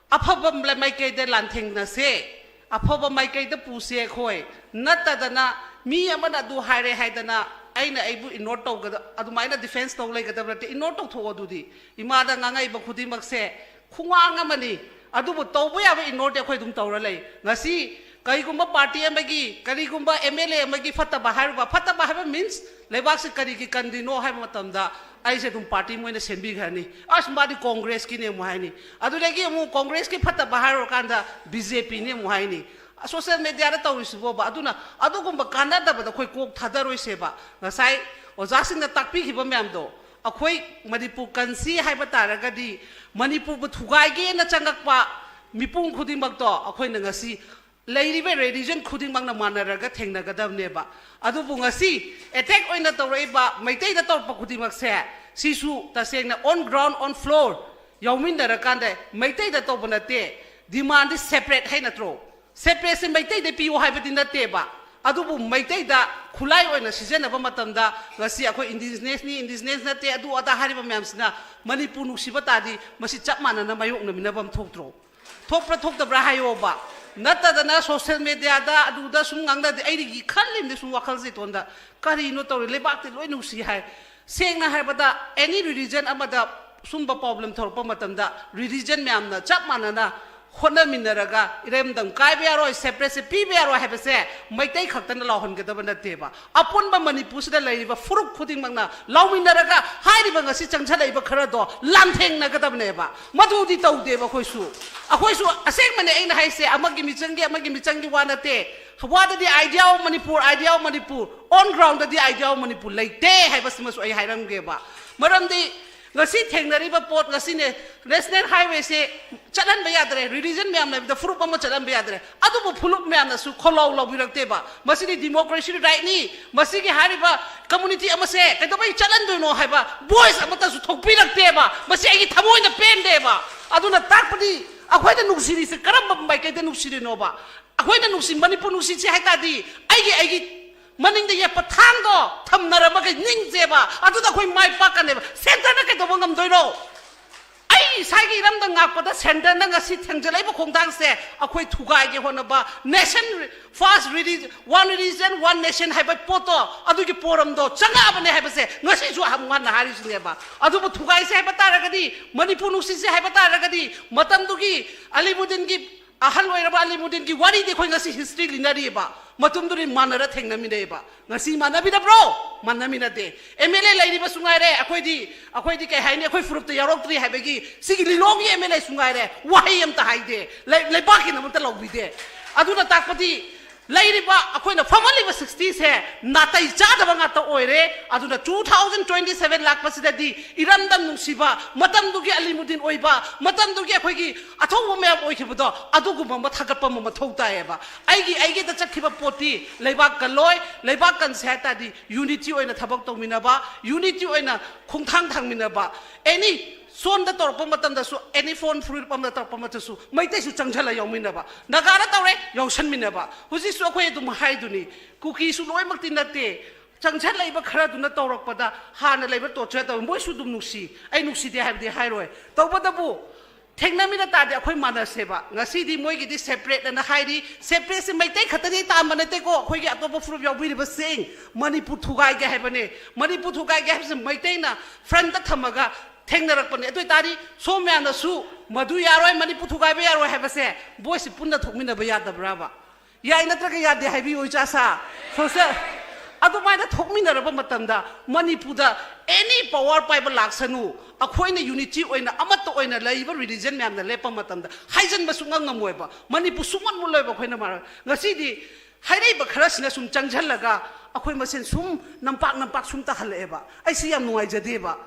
ꯑꯐꯕ ꯃꯥꯏꯀꯩꯗ ꯂꯥꯟꯊꯦꯡꯅꯁꯦ, ꯑꯐꯕ ꯃꯥꯏꯀꯩꯗ ꯄꯨꯁꯦ ꯑꯩꯈꯣꯏ꯫ ꯅꯠꯇꯗꯅ ꯃꯤ ꯑꯃꯅ ꯑꯗꯨ ꯍꯥꯏꯔꯦ ꯍꯥꯏꯗꯅ ꯑꯩꯅ ꯑꯩꯕꯨ ꯏꯒꯅꯣꯔ ꯇꯧꯒꯗ-, ꯑꯗꯨꯃꯥꯏꯅ ꯗꯤꯐꯦꯟꯁ ꯇꯧ ꯂꯩꯒꯗꯕ ꯅꯠꯇꯦ꯫ ꯏꯒꯅꯣꯔ ꯇꯧꯊꯣꯛꯑꯣ꯫ ꯑꯗꯨꯗꯤ ꯏꯃꯥꯗ ꯉꯥꯡꯉꯛꯏꯕ ꯈꯨꯗꯤꯡꯃꯛꯁꯦ ꯈꯣꯡꯉꯥꯡ ꯑꯃꯅꯤ꯫ ꯑꯗꯨꯕꯨ ꯇꯧꯕ ꯌꯥꯕ ꯏꯒꯅꯣꯔꯗꯤ ꯑꯩꯈꯣꯏ ꯑꯗꯨꯝ ꯇꯧꯔ ꯂꯩ꯫ ꯉꯁꯤ ꯀꯔꯤꯒꯨꯝꯕ ꯄꯥꯔꯇꯤ ꯑꯃꯒꯤ, ꯀꯔꯤꯒꯨꯝꯕ ꯑꯦꯝ ꯑꯦꯜ ꯑꯦ ꯑꯃꯒꯤ ꯐꯠꯇꯕ ꯍꯥꯏꯔꯨꯕ, ꯐꯠꯇꯕ ꯍꯥꯏꯕ ꯃꯤꯟꯁ ꯂꯩꯕꯥꯛꯁꯤ ꯀꯔꯤꯒꯤ ꯀꯟꯗ꯭ꯔꯤꯅꯣ ꯍꯥꯏꯕ ꯃꯇꯝꯗ ꯑꯩꯁꯦ ꯑꯗꯨꯝ ꯄꯥꯔꯇꯤ ꯃꯣꯏꯅ ꯁꯦꯝꯕꯤꯈ꯭ꯔꯅꯤ꯫ "ꯑꯁ, ꯃꯥꯗꯤ ꯀꯣꯡꯒ꯭ꯔꯦꯁꯀꯤꯅꯦ" ꯑꯃꯨꯛ ꯍꯥꯏꯅꯤ꯫ ꯑꯗꯨꯗꯒꯤ ꯑꯃꯨꯛ ꯀꯣꯡꯒ꯭ꯔꯦꯁꯀꯤ ꯐꯠꯇꯕ ꯍꯥꯏꯔꯨꯔꯀꯥꯟꯗ ꯕꯤ ꯖꯦ ꯄꯤꯅꯦ ꯑꯃꯨꯛ ꯍꯥꯏꯅꯤ꯫ ꯁꯣꯁꯦꯜ ꯃꯦꯗꯤꯌꯥꯗ ꯇꯧꯔꯤꯁꯤꯕꯣꯕ꯫ ꯑꯗꯨꯅ ꯑꯗꯨꯒꯨꯝꯕ ꯀꯥꯟꯅꯗꯕꯗ ꯑꯩꯈꯣꯏ ꯀꯣꯛ ꯊꯥꯗꯔꯣꯏꯁꯦꯕ꯫ ꯉꯁꯥꯏ ꯑꯣꯖꯥꯁꯤꯡꯅ ꯇꯥꯛꯄꯤꯈꯤꯕ ꯃꯌꯥꯝꯗꯣ, ꯑꯩꯈꯣꯏ ꯃꯅꯤꯄꯨꯔ ꯀꯟꯁꯤ ꯍꯥꯏꯕ ꯇꯥꯔꯒꯗꯤ, ꯃꯅꯤꯄꯨꯔꯕꯨ ꯊꯨꯒꯥꯏꯒꯦꯅ ꯆꯪꯉꯛꯄ ꯃꯤꯄꯨꯝ ꯈꯨꯗꯤꯡꯃꯛꯇꯣ ꯑꯩꯈꯣꯏꯅ ꯉꯁꯤ ꯂꯩꯔꯤꯕ ꯔꯤꯂꯤꯖꯟ ꯈꯨꯗꯤꯡꯃꯛꯅ ꯃꯥꯟꯅꯔꯒ ꯊꯦꯡꯅꯒꯗꯕꯅꯦꯕ꯫ ꯑꯗꯨꯕꯨ ꯉꯁꯤ ꯑꯦꯇꯦꯛ ꯑꯣꯏꯅ ꯇꯧꯔꯛꯏꯕ ꯃꯩꯇꯩꯗ ꯇꯧꯔꯛꯄ ꯈꯨꯗꯤꯡꯃꯛꯁꯦ, ꯁꯤꯁꯨ ꯇꯁꯦꯡꯅ on ground, on floor ꯌꯥꯎꯃꯤꯟꯅꯔꯀꯥꯟꯗ ꯃꯩꯇꯩꯗ ꯇꯧꯕ ꯅꯠꯇꯦ꯫ ꯗꯤꯃꯥꯟꯗꯤ ꯁꯦꯄꯔꯦꯠ ꯍꯥꯏ ꯅꯠꯇ꯭ꯔꯣ? ꯁꯦꯄꯔꯦꯠꯁꯦ ꯃꯩꯇꯩꯗ ꯄꯤꯌꯨ ꯍꯥꯏꯕꯗꯤ ꯅꯠꯇꯦꯕ꯫ ꯑꯗꯨꯕꯨ ꯃꯩꯇꯩꯗ ꯈꯨꯠꯂꯥꯏ ꯑꯣꯏꯅ ꯁꯤꯖꯤꯟꯅꯕ ꯃꯇꯝꯗ ꯉꯁꯤ ꯑꯩꯈꯣꯏ ꯏꯟꯗꯤꯖꯤꯅꯁꯅꯤ, ꯏꯟꯗꯤꯖꯤꯅꯁ ꯅꯠꯇꯦ, ꯑꯗꯨ ꯑꯗꯥ ꯍꯥꯏꯔꯤꯕ ꯃꯌꯥꯝꯁꯤꯅ ꯃꯅꯤꯄꯨꯔ ꯅꯨꯡꯁꯤꯕ ꯇꯥꯔꯗꯤ ꯃꯁꯤ ꯆꯞ ꯃꯥꯟꯅꯅ ꯃꯥꯌꯣꯛꯅꯃꯤꯟꯅꯕ ꯑꯃ ꯊꯣꯛꯇ꯭ꯔꯣ? ꯊꯣꯛꯄ꯭ꯔꯥ ꯊꯣꯛꯇꯕ꯭ꯔꯥ ꯍꯥꯏꯌꯣꯕ꯫ ꯅꯠꯇꯗꯅ ꯁꯣꯁꯦꯜ ꯃꯦꯗꯤꯌꯥꯗ ꯑꯗꯨꯗ ꯁꯨꯝ ꯉꯥꯡꯅꯗꯦ꯫ ꯑꯩꯗꯤ ꯈꯜꯂꯤꯕꯅꯤ ꯁꯨꯝ ꯋꯥꯈꯜꯁꯦ ꯏꯇꯣꯟꯗ, ꯀꯔꯤꯅꯣ ꯇꯧꯔꯤ? ꯂꯩꯕꯥꯛꯇꯤ ꯂꯣꯏ ꯅꯨꯡꯁꯤ ꯍꯥꯏ꯫ ꯁꯦꯡꯅ ꯍꯥꯏꯔꯕꯗ ꯑꯦꯅꯤ ꯔꯤꯂꯤꯖꯟ ꯑꯃꯗ ꯁꯨꯝꯕ ꯄ꯭ꯔꯣꯕ꯭ꯂꯦꯝ ꯊꯣꯔꯛꯄ ꯃꯇꯝꯗ ꯔꯤꯂꯤꯖꯟ ꯃꯌꯥꯝꯅ ꯆꯞ ꯃꯥꯟꯅꯅ ꯍꯣꯠꯅꯃꯤꯟꯅꯔꯒ ꯏꯔꯝꯗꯝ ꯀꯥꯏꯕ ꯌꯥꯔꯣꯏ, ꯁꯦꯄꯔꯦꯠꯁꯦ ꯄꯤꯕ ꯌꯥꯔꯣꯏ ꯍꯥꯏꯕꯁꯦ ꯃꯩꯇꯩ ꯈꯛꯇꯅ ꯂꯥꯎꯍꯟꯒꯗꯕ ꯅꯠꯇꯦꯕ꯫ ꯑꯄꯨꯟꯕ ꯃꯅꯤꯄꯨꯔꯁꯤꯗ ꯂꯩꯔꯤꯕ ꯐꯨꯔꯨꯞ ꯈꯨꯗꯤꯡꯃꯛꯅ ꯂꯥꯎꯃꯤꯟꯅꯔꯒ ꯍꯥꯏꯔꯤꯕ ꯉꯁꯤ ꯆꯪꯁꯤꯜꯂꯛꯏꯕ ꯈꯔꯗꯣ ꯂꯥꯟꯊꯦꯡꯅꯒꯗꯕꯅꯦꯕ꯫ ꯃꯗꯨꯗꯤ ꯇꯧꯗꯦꯕ ꯑꯩꯈꯣꯏꯁꯨ꯫ ꯑꯩꯈꯣꯏꯁꯨ ꯑꯁꯦꯡꯕꯅꯦ ꯑꯩꯅ ꯍꯥꯏꯁꯦ, ꯑꯃꯒꯤ ꯃꯤꯆꯪꯒꯤ, ꯑꯃꯒꯤ ꯃꯤꯆꯪꯒꯤ ꯋꯥ ꯅꯠꯇꯦ꯫ ꯋꯥꯗꯗꯤ idea of Manipur, idea of Manipur, on groundꯗꯗꯤ idea of Manipur ꯂꯩꯇꯦ ꯍꯥꯏꯕꯁꯤꯃꯁꯨ ꯑꯩ ꯍꯥꯏꯔꯝꯒꯦꯕ꯫ ꯃꯔꯝꯗꯤ ꯉꯁꯤ ꯊꯦꯡꯅꯔꯤꯕ ꯄꯣꯠ, ꯉꯁꯤꯅꯦ ꯅꯦꯁꯅꯦꯜ ꯍꯥꯏꯋꯦꯁꯦ ꯆꯠꯍꯟꯕ ꯌꯥꯗ꯭ꯔꯦ, ꯔꯤꯂꯤꯖꯟ ꯃꯌꯥꯝ ꯂꯩꯕꯗ ꯐꯨꯔꯨꯞ ꯑꯃ ꯆꯠꯍꯟꯕ ꯌꯥꯗ꯭ꯔꯦ꯫ ꯑꯗꯨꯕꯨ ꯐꯨꯔꯨꯞ ꯃꯌꯥꯝꯅꯁꯨ ꯈꯣꯜꯂꯥꯎ ꯂꯥꯎꯕꯤꯔꯛꯇꯦꯕ꯫ ꯃꯁꯤꯗꯤ ꯗꯤꯃꯣꯀ꯭ꯔꯦꯁꯤ ꯔꯥꯏꯠꯅꯤ, ꯃꯁꯤꯒꯤ ꯍꯥꯏꯔꯤꯕ ꯀꯝꯃꯨꯅꯤꯇꯤ ꯑꯃꯁꯦ ꯀꯩꯗꯧꯕꯩ ꯆꯠꯍꯟꯗꯣꯏꯅꯣ ꯍꯥꯏꯕ ꯚꯣꯏꯁ ꯑꯃꯠꯇꯁꯨ ꯊꯣꯛꯄꯤꯔꯛꯇꯦꯕ꯫ ꯃꯁꯤ ꯑꯩꯒꯤ ꯊꯃꯣꯏꯅ ꯄꯦꯟꯗꯦꯕ꯫ ꯑꯗꯨꯅ ꯇꯥꯛꯄꯗꯤ ꯑꯩꯈꯣꯏꯅ ꯅꯨꯡꯁꯤꯔꯤꯁꯦ ꯀꯔꯝꯕ ꯃꯥꯏꯀꯩꯗ ꯅꯨꯡꯁꯤꯔꯤꯅꯣꯕ? ꯑꯩꯈꯣꯏꯅ ꯅꯨꯡꯁꯤ, ꯃꯅꯤꯄꯨꯔ ꯅꯨꯡꯁꯤꯁꯦ ꯍꯥꯏ ꯇꯥꯔꯗꯤ ꯑꯩꯒꯤ, ꯑꯩꯒꯤ ꯃꯅꯤꯡꯗ ꯌꯦꯞꯄ ꯊꯥꯡꯗꯣ ꯊꯝꯅꯔꯝꯃꯒ ꯅꯤꯡꯁꯦꯕ, ꯑꯗꯨꯗ ꯑꯩꯈꯣꯏ ꯃꯥꯏ ꯄꯥꯛꯀꯅꯦꯕ꯫ ꯁꯦꯟꯇꯔꯅ ꯀꯩꯗꯧꯕ ꯉꯝꯗꯣꯏꯅꯣ? ꯑꯩ ꯏꯁꯥꯒꯤ ꯏꯔꯝꯗꯝ ꯉꯥꯛꯄꯗ ꯁꯦꯟꯇꯔꯅ ꯉꯁꯤ ꯊꯦꯡꯖꯤꯜꯂꯛꯏꯕ ꯈꯣꯡꯊꯥꯡꯁꯦ ꯑꯩꯈꯣꯏ ꯊꯨꯒꯥꯏꯒꯦ ꯍꯣꯠꯅꯕ, nation first, religion, one religion, one nation ꯍꯥꯏꯕ ꯄꯣꯠꯇꯣ, ꯑꯗꯨꯒꯤ ꯄꯣꯔꯝꯗꯣ ꯆꯪꯉꯛꯑꯕꯅꯦ ꯍꯥꯏꯕꯁꯦ ꯉꯁꯤꯁꯨ ꯑꯃꯨꯛ ꯍꯟꯅ ꯍꯥꯏꯔꯤꯁꯤꯅꯦꯕ꯫ ꯑꯗꯨꯕꯨ ꯊꯨꯒꯥꯏꯁꯦ ꯍꯥꯏꯕ ꯇꯥꯔꯒꯗꯤ, ꯃꯅꯤꯄꯨꯔ ꯅꯨꯡꯁꯤꯁꯦ ꯍꯥꯏꯕ ꯇꯥꯔꯒꯗꯤ, ꯃꯇꯝꯗꯨꯒꯤ ꯑꯂꯤꯃꯨꯗꯤꯟꯒꯤ, ꯑꯍꯜ ꯑꯣꯏꯔꯕ ꯑꯂꯤꯃꯨꯗꯤꯟꯒꯤ ꯋꯥꯔꯤꯗꯤ ꯑꯩꯈꯣꯏ ꯉꯁꯤ ꯍꯤꯁꯇ꯭ꯔꯤ ꯂꯤꯅꯔꯤꯑꯕ꯫ ꯃꯇꯝꯗꯨꯗꯤ ꯃꯥꯟꯅꯔ ꯊꯦꯡꯅꯃꯤꯟꯅꯩꯑꯕ꯫ ꯉꯁꯤ ꯃꯥꯟꯅꯕꯤꯗꯕ꯭ꯔꯣ? ꯃꯥꯟꯅꯃꯤꯟꯅꯗꯦ꯫ ꯑꯦꯝ ꯑꯦꯜ ꯑꯦ ꯂꯩꯔꯤꯕꯁꯨ ꯉꯥꯏꯔꯦ, ꯑꯩꯈꯣꯏꯗꯤ, ꯑꯩꯈꯣꯏꯗꯤ ꯀꯩ ꯍꯥꯏꯅꯤ, ꯑꯩꯈꯣꯏ ꯐꯨꯔꯨꯞꯇ ꯌꯥꯎꯔꯛꯇ꯭ꯔꯤ ꯍꯥꯏꯕꯒꯤ ꯁꯤꯒꯤ ꯂꯤꯂꯣꯡꯒꯤ ꯑꯦꯝ ꯑꯦꯜ ꯑꯦꯁꯨ ꯉꯥꯏꯔꯦ, ꯋꯥꯍꯩ ꯑꯝꯇ ꯍꯥꯏꯗꯦ, ꯂꯩ-, ꯂꯩꯕꯥꯛꯀꯤꯅ ꯑꯃꯇ ꯂꯧꯕꯤꯗꯦ꯫ ꯑꯗꯨꯅ ꯇꯥꯛꯄꯗꯤ ꯂꯩꯔꯤꯕ ꯑꯩꯈꯣꯏꯅ ꯐꯝꯍꯜꯂꯤꯕ ꯁꯤꯛꯁꯇꯤꯁꯦ ꯅꯥꯇꯩ ꯆꯥꯗꯕ ꯉꯥꯛꯇ ꯑꯣꯏꯔꯦ꯫ ꯑꯗꯨꯅ two thousand twenty seven ꯂꯥꯛꯄꯁꯤꯗꯗꯤ ꯏꯔꯝꯗꯝ ꯅꯨꯡꯁꯤꯕ, ꯃꯇꯝꯗꯨꯒꯤ ꯑꯂꯤꯃꯨꯗꯤꯟ ꯑꯣꯏꯕ, ꯃꯇꯝꯗꯨꯒꯤ ꯑꯩꯈꯣꯏꯒꯤ ꯑꯊꯧꯕ ꯃꯌꯥꯝ ꯑꯣꯏꯈꯤꯕꯗꯣ, ꯑꯗꯨꯒꯨꯝꯕ ꯑꯃ ꯊꯥꯒꯠꯄ ꯑꯃ ꯃꯊꯧ ꯇꯥꯏꯌꯦꯕ꯫ ꯑꯩꯒꯤ, ꯑꯩꯒꯤꯗ ꯆꯠꯈꯤꯕ ꯄꯣꯠꯇꯤ ꯂꯩꯕꯥꯛ ꯀꯜꯂꯣꯏ꯫ ꯂꯩꯕꯥꯛ ꯀꯟꯁꯦ ꯍꯥꯏ ꯇꯥꯔꯗꯤ ꯌꯨꯅꯤꯇꯤ ꯑꯣꯏꯅ ꯊꯕꯛ ꯇꯧꯃꯤꯟꯅꯕ, ꯌꯨꯅꯤꯇꯤ ꯑꯣꯏꯅ ꯈꯣꯡꯊꯥꯡ ꯊꯥꯡꯃꯤꯟꯅꯕ, ꯑꯦꯅꯤ ꯁꯣꯝꯗ ꯇꯧꯔꯛꯄ ꯃꯇꯝꯗꯁꯨ, ꯑꯦꯅꯤ ꯐꯣꯟ ꯐꯨꯔꯨꯞ ꯑꯃꯗ ꯇꯧꯔꯛꯄ ꯃꯇꯝꯗꯁꯨ ꯃꯩꯇꯩꯁꯨ ꯆꯪꯁꯤꯜꯂ ꯌꯥꯎꯃꯤꯟꯅꯕ, ꯅꯥꯒꯥꯗ ꯇꯧꯔꯦ ꯌꯥꯎꯁꯟꯃꯤꯟꯅꯕ꯫ ꯍꯧꯖꯤꯛꯁꯨ ꯑꯩꯈꯣꯏ ꯑꯗꯨꯝ ꯍꯥꯏꯗꯨꯅꯤ, ꯀꯨꯀꯤꯁꯨ ꯂꯣꯏꯅꯃꯛꯇꯤ ꯅꯠꯇꯦ꯫ ꯆꯪꯁꯤꯜꯂꯛꯏꯕ ꯈꯔꯗꯨꯅ ꯇꯧꯔꯛꯄꯗ ꯍꯥꯟꯅ ꯂꯩꯕ ꯇꯣꯔꯆꯔ ꯇꯧꯏ꯫ ꯃꯣꯏꯁꯨ ꯑꯗꯨꯝ ꯅꯨꯡꯁꯤ, ꯑꯩ ꯅꯨꯡꯁꯤꯗꯦ ꯍꯥꯏꯕꯗꯤ ꯍꯥꯏꯔꯣꯏ꯫ ꯇꯧꯕꯇꯕꯨ ꯊꯦꯡꯅꯃꯤꯟꯅ ꯇꯥꯔꯗꯤ ꯑꯩꯈꯣꯏ ꯃꯥꯟꯅꯁꯦꯕ꯫ ꯉꯁꯤꯗꯤ ꯃꯣꯏꯒꯤꯗꯤ ꯁꯦꯄꯔꯦꯠ ꯑꯅ ꯍꯥꯏꯔꯤ꯫ ꯁꯦꯄꯔꯦꯠꯁꯦ ꯃꯩꯇꯩ ꯈꯛꯇꯗꯤ ꯇꯥꯟꯕ ꯅꯠꯇꯦꯀꯣ, ꯑꯩꯈꯣꯏꯒꯤ ꯑꯇꯣꯞꯄ ꯐꯨꯔꯨꯞ ꯌꯥꯎꯕꯤꯔꯤꯕꯁꯤꯡ꯫ ꯃꯅꯤꯄꯨꯔ ꯊꯨꯒꯥꯏꯒꯦ ꯍꯥꯏꯕꯅꯦ꯫ ꯃꯅꯤꯄꯨꯔ ꯊꯨꯒꯥꯏꯒꯦ ꯍꯥꯏꯕꯁꯦ ꯃꯩꯇꯩꯅ ꯐ꯭ꯔꯟꯗ ꯊꯝꯃꯒ ꯊꯦꯡꯅꯔꯛꯄꯅꯦ꯫ ꯑꯗꯨ ꯑꯣꯏꯇꯥꯔꯗꯤ ꯁꯣꯝ ꯃꯌꯥꯝꯅꯁꯨ ꯃꯗꯨ ꯌꯥꯔꯣꯏ, ꯃꯅꯤꯄꯨꯔ ꯊꯨꯒꯥꯏꯕ ꯌꯥꯔꯣꯏ ꯍꯥꯏꯕꯁꯦ ꯚꯣꯏꯁꯁꯤ ꯄꯨꯟꯅ ꯊꯣꯛꯃꯤꯟꯅꯕ ꯌꯥꯗꯕ꯭ꯔꯥꯕ? ꯌꯥꯏ ꯅꯠꯇ꯭ꯔꯒ ꯌꯥꯗꯦ ꯍꯥꯏꯕꯤꯌꯨ, ꯏꯆꯥ ꯁꯥ? ꯁꯣꯁꯦꯜ ꯑꯗꯨꯃꯥꯏꯅ ꯊꯣꯛꯃꯤꯟꯅꯔꯕ ꯃꯇꯝꯗ ꯃꯅꯤꯄꯨꯔꯗ ꯑꯦꯅꯤ ꯄꯋꯥꯔ ꯄꯥꯏꯕ ꯂꯥꯛꯁꯅꯨ, ꯑꯩꯈꯣꯏꯅ ꯌꯨꯅꯤꯇꯤ ꯑꯣꯏꯅ, ꯑꯃꯠꯇ ꯑꯣꯏꯅ ꯂꯩꯔꯤꯕ ꯔꯤꯂꯤꯖꯟ ꯃꯌꯥꯝꯅ ꯂꯦꯞꯄ ꯃꯇꯝꯗ ꯍꯥꯏꯖꯟꯕ ꯁꯨꯡꯉꯝ ꯉꯝꯃꯣꯏꯕ꯫ ꯃꯅꯤꯄꯨꯔ ꯁꯨꯡꯃꯨꯠ ꯃꯨꯠꯂꯣꯏꯕ꯫ ꯑꯩꯈꯣꯏꯅ ꯃꯥꯔ-, ꯉꯁꯤꯗꯤ ꯍꯥꯏꯔꯛꯏꯕ ꯈꯔꯁꯤꯅ ꯁꯨꯝ ꯆꯪꯁꯤꯜꯂꯒ ꯑꯩꯈꯣꯏ ꯃꯁꯦꯟ ꯁꯨꯝ ꯅꯝꯄꯥꯛ ꯅꯝꯄꯥꯛ ꯁꯨꯝ ꯇꯥꯍꯜꯂꯛꯑꯦꯕ꯫ ꯑꯩ ꯁꯤ ꯌꯥꯝ ꯅꯨꯡꯉꯥꯏꯖꯗꯦꯕ꯫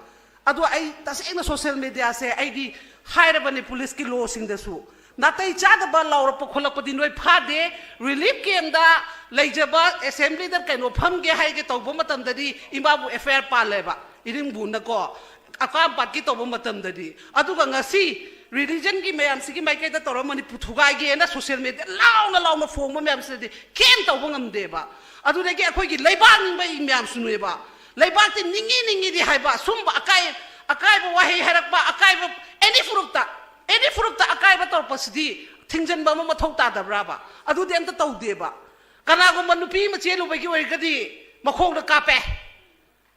ꯑꯗꯣ ꯑꯩ ꯇꯁꯦꯡꯅ ꯁꯣꯁꯦꯜ ꯃꯦꯗꯤꯌꯥꯁꯦ ꯑꯩꯗꯤ ꯍꯥꯏꯔꯕꯅꯦ ꯄꯨꯂꯤꯁꯀꯤ ꯂꯣꯁꯤꯡꯗꯁꯨ, ꯅꯥꯇꯩ ꯆꯥꯗꯕ ꯂꯥꯎꯔꯛꯄ ꯈꯣꯠꯂꯛꯄꯗꯤ ꯅꯣꯏ ꯐꯥꯗꯦ꯫ ꯔꯤꯂꯤꯐ ꯀꯦꯝꯗ ꯂꯩꯖꯕ ꯑꯦꯁꯦꯝꯕ꯭ꯂꯤꯗ ꯀꯩꯅꯣ ꯐꯝꯒꯦ ꯍꯥꯏꯒꯦ ꯇꯧꯕ ꯃꯇꯝꯗꯗꯤ ꯏꯃꯥꯕꯨ ꯑꯦꯐ ꯑꯥꯏ ꯑꯥꯔ ꯄꯥꯜꯂꯦꯕ, ꯏꯔꯤꯡꯕꯨꯅꯀꯣ, ꯑꯀꯥꯝꯄꯥꯠꯀꯤ ꯇꯧꯕ ꯃꯇꯝꯗꯗꯤ꯫ ꯑꯗꯨꯒ ꯉꯁꯤ ꯔꯤꯂꯤꯖꯟꯒꯤ ꯃꯌꯥꯝꯁꯤꯒꯤ ꯃꯥꯏꯀꯩꯗ ꯇꯧꯔ ꯃꯅꯤꯄꯨꯔ ꯊꯨꯒꯥꯏꯒꯦꯅ ꯁꯣꯁꯦꯜ ꯃꯦꯗꯤꯌꯥ ꯂꯥꯎꯅ ꯂꯥꯎꯅ ꯐꯣꯡꯕ ꯃꯌꯥꯝꯁꯤꯗꯗꯤ ꯀꯦꯝ ꯇꯧꯕ ꯉꯝꯗꯦꯕ꯫ ꯑꯗꯨꯗꯒꯤ ꯑꯩꯈꯣꯏꯒꯤ ꯂꯩꯕꯥꯛ ꯅꯤꯡꯕ ꯃꯌꯥꯝꯁꯨꯅꯦꯕ꯫ ꯂꯩꯕꯥꯛꯇꯤ ꯅꯤꯡꯉꯤ ꯅꯤꯡꯉꯤꯗꯤ ꯍꯥꯏꯕ, ꯁꯨꯝꯕ ꯑꯀꯥꯏ-, ꯑꯀꯥꯏꯕ ꯋꯥꯍꯩ ꯍꯥꯏꯔꯛꯄ, ꯑꯀꯥꯏꯕ ꯑꯦꯅꯤ ꯐꯨꯔꯨꯞꯇ, ꯑꯦꯅꯤ ꯐꯨꯔꯨꯞꯇ ꯑꯀꯥꯏꯕ ꯇꯧꯔꯛꯄꯁꯤꯗꯤ ꯊꯤꯡꯖꯤꯟꯕ ꯑꯃ ꯃꯊꯧ ꯇꯥꯗꯕ꯭ꯔꯥꯕ? ꯑꯗꯨꯗꯤ ꯑꯝꯇ ꯇꯧꯗꯦꯕ꯫ ꯀꯅꯥꯒꯨꯝꯕ ꯅꯨꯄꯤ ꯑꯃ ꯆꯦꯜꯂꯨꯕꯒꯤ ꯑꯣꯏꯔꯒꯗꯤ ꯃꯈꯣꯡꯗ ꯀꯥꯞꯄꯦ,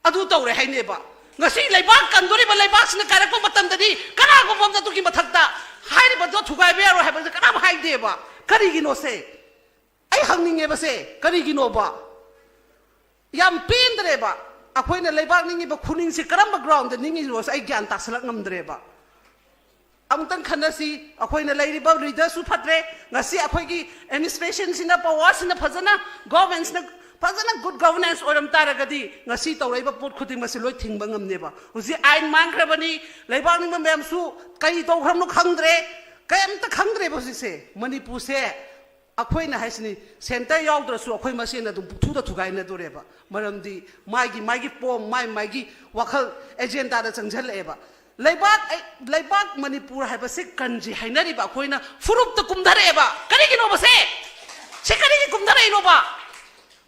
ꯑꯗꯨ ꯇꯧꯔꯦ ꯍꯥꯏꯅꯦꯕ꯫ ꯉꯁꯤ ꯂꯩꯕꯥꯛ ꯀꯟꯗꯣꯔꯤꯕ ꯂꯩꯕꯥꯛꯁꯤꯅ ꯀꯥꯏꯔꯛꯄ ꯃꯇꯝꯗꯗꯤ ꯀꯅꯥꯒꯨꯝꯕ ꯑꯃꯅ ꯑꯗꯨꯒꯤ ꯃꯊꯛꯇ ꯍꯥꯏꯔꯤꯕꯗꯣ ꯊꯨꯒꯥꯏꯕ ꯌꯥꯔꯣꯏ ꯍꯥꯏꯕꯁꯦ ꯀꯅꯥꯝ ꯍꯥꯏꯗꯦꯕ꯫ ꯀꯔꯤꯒꯤꯅꯣꯁꯦ ꯑꯩ ꯍꯪꯅꯤꯡꯉꯦꯕꯁꯦ, ꯀꯔꯤꯒꯤꯅꯣꯕ? ꯌꯥꯝ ꯄꯦꯟꯗ꯭ꯔꯦꯕ꯫ ꯑꯩꯈꯣꯏꯅ ꯂꯩꯕꯥꯛ ꯅꯤꯡꯉꯤꯕ ꯈꯨꯅꯤꯡꯁꯤ ꯀꯔꯝꯕ ꯒ꯭ꯔꯥꯎꯟꯗ ꯅꯤꯡꯉꯤꯅꯣꯁꯦ ꯑꯩ ꯒ꯭ꯌꯥꯟ ꯇꯥꯁꯜꯂꯛ ꯉꯝꯗ꯭ꯔꯦꯕ꯫ ꯑꯃꯨꯛꯇꯪ ꯈꯟꯅꯁꯤ꯫ ꯑꯩꯈꯣꯏꯅ ꯂꯩꯔꯤꯕ ꯂꯤꯗꯔꯁꯨ ꯐꯠꯇ꯭ꯔꯦ꯫ ꯉꯁꯤ ꯑꯩꯈꯣꯏꯒꯤ ꯑꯦꯗꯃꯤꯅꯤꯁꯇ꯭ꯔꯦꯁꯟꯁꯤꯅ, ꯄꯋꯥꯔꯁꯤꯅ ꯐꯖꯅ, ꯒꯣꯚꯔꯟꯃꯦꯟꯁꯤꯅ ꯐꯖꯅ ꯒꯨꯗ ꯒꯣꯚꯔꯅꯦꯟꯁ ꯑꯣꯏꯔꯝ ꯇꯥꯔꯒꯗꯤ ꯉꯁꯤ ꯇꯧꯔꯛꯏꯕ ꯄꯣꯠ ꯈꯨꯗꯤꯡꯃꯛꯁꯦ ꯂꯣꯏ ꯊꯤꯡꯕ ꯉꯝꯅꯦꯕ꯫ ꯍꯧꯖꯤꯛ ꯑꯥꯏꯟ ꯃꯥꯡꯈ꯭ꯔꯕꯅꯤ꯫ ꯂꯩꯕꯥꯛ ꯅꯤꯡꯕ ꯃꯌꯥꯝꯁꯨ ꯀꯔꯤ ꯇꯧꯈ꯭ꯔꯕꯅꯣ ꯈꯪꯗ꯭ꯔꯦ, ꯀꯔꯤꯝꯇ ꯈꯪꯗ꯭ꯔꯦꯕ ꯍꯧꯖꯤꯛꯁꯦ꯫ ꯃꯅꯤꯄꯨꯔꯁꯦ ꯑꯩꯈꯣꯏꯅ ꯍꯥꯏꯁꯤꯅꯤ, ꯁꯦꯟꯇꯔ ꯌꯥꯎꯗ꯭ꯔꯁꯨ ꯑꯩꯈꯣꯏ ꯃꯁꯦꯟ ꯑꯗꯨꯝ ꯄꯨꯛꯊꯨꯗ ꯊꯨꯒꯥꯏꯅꯗꯣꯔꯦꯕ꯫ ꯃꯔꯝꯗꯤ ꯃꯥꯒꯤ ꯃꯥꯒꯤ ꯄꯣꯝ, ꯃꯥꯒꯤ ꯃꯥꯒꯤ ꯋꯥꯈꯜ ꯑꯦꯖꯦꯟꯗꯥꯗ ꯆꯪꯁꯤꯜꯂꯛꯑꯦꯕ꯫ ꯂꯩꯕꯥꯛ ꯑꯩ- ꯂꯩꯕꯥꯛ ꯃꯅꯤꯄꯨꯔ ꯍꯥꯏꯕꯁꯦ ꯀꯟꯁꯤ ꯍꯥꯏꯅꯔꯤꯕ ꯑꯩꯈꯣꯏꯅ ꯐꯨꯔꯨꯞꯇ ꯀꯨꯝꯊꯔꯛꯑꯦꯕ꯫ ꯀꯔꯤꯒꯤꯅꯣꯕ ꯁꯦ? ꯁꯤ ꯀꯔꯤꯒꯤ ꯀꯨꯝꯊꯔꯛꯏꯅꯣꯕ?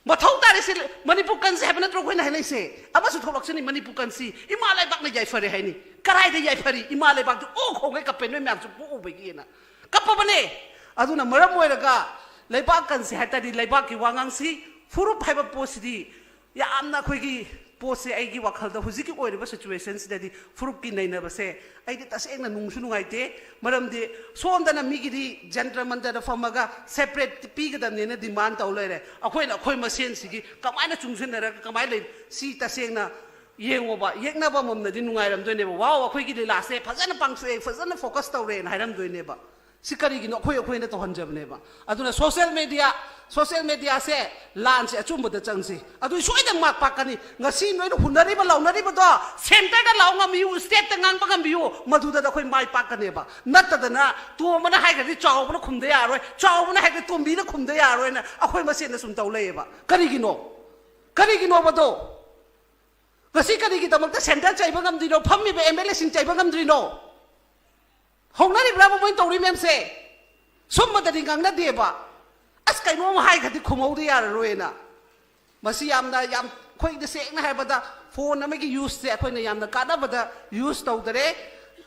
ꯃꯊꯧ ꯇꯥꯔꯤꯁꯤ ꯃꯅꯤꯄꯨꯔ ꯀꯟꯁꯤ ꯍꯥꯏꯕ ꯅꯠꯇ꯭ꯔꯣ ꯑꯩꯈꯣꯏꯅ ꯍꯥꯏꯅꯩꯁꯦ? ꯑꯃꯁꯨ ꯊꯣꯛꯂꯛꯁꯤꯅꯤ, ꯃꯅꯤꯄꯨꯔ ꯀꯟꯁꯤ, ꯏꯃꯥ ꯂꯩꯕꯥꯛꯅ ꯌꯥꯏꯐꯔꯦ ꯍꯥꯏꯅꯤ꯫ ꯀꯔꯥꯏꯗ ꯌꯥꯏꯐꯔꯤ? ꯏꯃꯥ ꯂꯩꯕꯥꯛꯇꯨ ꯑꯣ ꯈꯣꯡꯒꯩ ꯀꯞꯄꯦ, ꯅꯣꯏ ꯃꯌꯥꯝꯁꯨ ꯄꯣꯛꯎꯕꯒꯤꯅ ꯀꯞꯄꯕꯅꯦ꯫ ꯑꯗꯨꯅ ꯃꯔꯝ ꯑꯣꯏꯔꯒ ꯂꯩꯕꯥꯛ ꯀꯟꯁꯤ ꯍꯥꯏ ꯇꯥꯔꯗꯤ ꯂꯩꯕꯥꯛꯀꯤ ꯋꯥꯉꯥꯡꯁꯤ, ꯐꯨꯔꯨꯞ ꯍꯥꯏꯕ ꯄꯣꯠꯁꯤꯗꯤ ꯌꯥꯝꯅ ꯑꯩꯈꯣꯏꯒꯤ ꯄꯣꯠꯁꯦ, ꯑꯩꯒꯤ ꯋꯥꯈꯜꯗ ꯍꯧꯖꯤꯛꯀꯤ ꯑꯣꯏꯔꯤꯕ ꯁꯤꯆꯨꯋꯦꯁꯟꯁꯤꯗꯗꯤ ꯐꯨꯔꯨꯞꯀꯤ ꯅꯩꯅꯕꯁꯦ ꯑꯩꯗꯤ ꯇꯁꯦꯡꯅ ꯅꯨꯡꯁꯨ ꯅꯨꯡꯉꯥꯏꯇꯦ꯫ ꯃꯔꯝꯗꯤ ꯁꯣꯝꯗꯅ ꯃꯤꯒꯤꯗꯤ ꯖꯟꯇ꯭ꯔ ꯃꯟꯇ꯭ꯔꯗ ꯐꯝꯃꯒ ꯁꯦꯄꯔꯦꯠ ꯄꯤꯒꯗꯕꯅꯦꯅ ꯗꯤꯃꯥꯟ ꯇꯧ ꯂꯩꯔꯦ꯫ ꯑꯩꯈꯣꯏꯅ ꯑꯩꯈꯣꯏ ꯃꯁꯦꯟꯁꯤꯒꯤ ꯀꯃꯥꯏꯅ ꯆꯨꯡꯁꯤꯟꯅꯔꯒ ꯀꯃꯥꯏꯅ ꯂꯩ? ꯁꯤ ꯇꯁꯦꯡꯅ ꯌꯦꯡꯉꯣꯕ, ꯌꯦꯛꯅꯕ ꯑꯃꯝꯅꯗꯤ ꯅꯨꯡꯉꯥꯏꯔꯝꯗꯣꯏꯅꯦꯕ, "ꯋꯥꯎ, ꯑꯩꯈꯣꯏꯒꯤ ꯂꯤꯂꯥꯁꯦ ꯐꯖꯅ ꯄꯥꯡꯊꯣꯛꯑꯦ, ꯐꯖꯅ ꯐꯣꯀꯁ ꯇꯧꯔꯦꯅ" ꯍꯥꯏꯔꯝꯗꯣꯏꯅꯦꯕ꯫ ꯁꯤ ꯀꯔꯤꯒꯤꯅꯣ? ꯑꯩꯈꯣꯏ ꯑꯩꯈꯣꯏꯅ ꯇꯧꯍꯟꯖꯕꯅꯦꯕ꯫ ꯑꯗꯨꯅ ꯁꯣꯁꯤꯌꯦꯜ ꯃꯦꯗꯤꯌꯥ, ꯁꯣꯁꯤꯌꯦꯜ ꯃꯦꯗꯤꯌꯥꯁꯦ ꯂꯥꯟꯁꯦ ꯑꯆꯨꯝꯕꯗ ꯆꯪꯁꯤ, ꯑꯗꯨ ꯁꯣꯏꯗꯅ ꯃꯥꯏ ꯄꯥꯛꯀꯅꯤ꯫ ꯉꯁꯤ ꯅꯣꯏꯅ ꯍꯨꯟꯅꯔꯤꯕ ꯂꯥꯎꯅꯔꯤꯕꯗꯣ ꯁꯦꯟꯇꯔꯗ ꯂꯥꯎ ꯉꯝꯕꯤꯌꯨ, ꯁ꯭ꯇꯦꯠꯇ ꯉꯥꯡꯕ ꯉꯝꯕꯤꯌꯨ, ꯃꯗꯨꯗ ꯑꯩꯈꯣꯏ ꯃꯥꯏ ꯄꯥꯛꯀꯅꯦꯕ꯫ ꯅꯠꯇꯗꯅ ꯇꯣꯝꯕꯅ ꯍꯥꯏꯈ꯭ꯔꯗꯤ ꯆꯥꯎꯕꯅ ꯈꯨꯝꯗ ꯌꯥꯔꯣꯏ, ꯆꯥꯎꯕꯅ ꯍꯥꯏꯈ꯭ꯔꯗꯤ ꯇꯣꯝꯕꯤꯅ ꯈꯨꯝꯗ ꯌꯥꯔꯣꯏꯅ ꯑꯩꯈꯣꯏ ꯃꯁꯦꯟꯗ ꯁꯨꯝ ꯇꯧ ꯂꯩꯌꯦꯕ꯫ ꯀꯔꯤꯒꯤꯅꯣ? ꯀꯔꯤꯒꯤꯅꯣꯕꯗꯣ? ꯉꯁꯤ ꯀꯔꯤꯒꯤꯗꯃꯛꯇ ꯁꯦꯟꯇꯔ ꯆꯩꯕ ꯉꯝꯗ꯭ꯔꯤꯅꯣ? ꯐꯝꯃꯤꯕ ꯑꯦꯝ ꯑꯦꯜ ꯑꯦꯁꯤꯡ ꯆꯩꯕ ꯉꯝꯗ꯭ꯔꯤꯅꯣ? ꯍꯧꯅꯔꯤꯕ꯭ꯔꯥꯕ ꯃꯣꯏꯅ ꯇꯧꯔꯤ ꯃꯌꯥꯝꯁꯦ? ꯁꯨꯝꯕꯗꯗꯤ ꯉꯥꯡꯅꯗꯦꯕ꯫ ꯑꯁ, ꯀꯩꯅꯣꯝ ꯍꯥꯏꯈ꯭ꯔꯗꯤ ꯈꯨꯝꯍꯧꯗ ꯌꯥꯔꯔꯣꯏꯅ꯫ ꯃꯁꯤ ꯌꯥꯝꯅ, ꯌꯥꯝ, ꯑꯩꯈꯣꯏꯗ ꯁꯦꯡꯅ ꯍꯥꯏꯕꯗ ꯐꯣꯟ ꯑꯃꯒꯤ ꯌꯨꯁꯁꯦ ꯑꯩꯈꯣꯏꯅ ꯌꯥꯝꯅ ꯀꯥꯟꯅꯕꯗ ꯌꯨꯁ ꯇꯧꯗꯔꯦ,